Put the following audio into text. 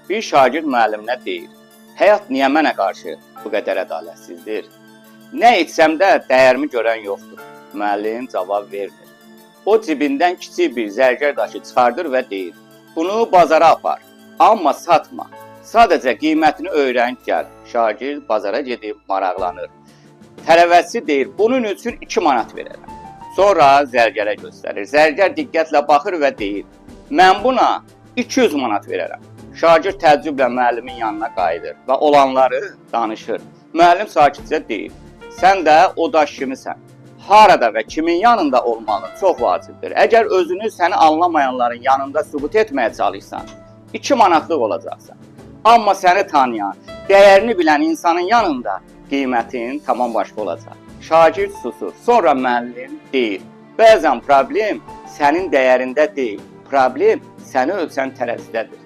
Bir şagird müəlliminə deyir: "Həyat niyə mənə qarşı bu qədər ədalətsizdir? Nə etsəm də dəyərimi görən yoxdur." Müəllim cavab vermir. O cibindən kiçik bir zərgər daşı çıxardır və deyir: "Bunu bazara apar, amma satma. Sadəcə qiymətini öyrən, gəl." Şagird bazara gedib maraqlanır. Tərəvəzçi deyir: "Bunun üçün 2 manat verərəm." Sonra zərgərə göstərir. Zərgər diqqətlə baxır və deyir: "Mən buna 200 manat verərəm." Şagird təəccüblə müəllimin yanına qayıdır və olanları danışır. Müəllim sakitcə deyir: "Sən də o daş kimisən. Harada və kimin yanında olmağın çox vacibdir. Əgər özünü səni anlamayanların yanında sübut etməyə çalışsan, 2 manatlıq olacaqsan. Amma səni tanıyan, dəyərini bilən insanın yanında qiymətin tamam başqa olacaq." Şagird susur. Sonra müəllim deyir: "Bəzən problem sənin dəyərində deyil, problem səni ölçən tərəzidədir."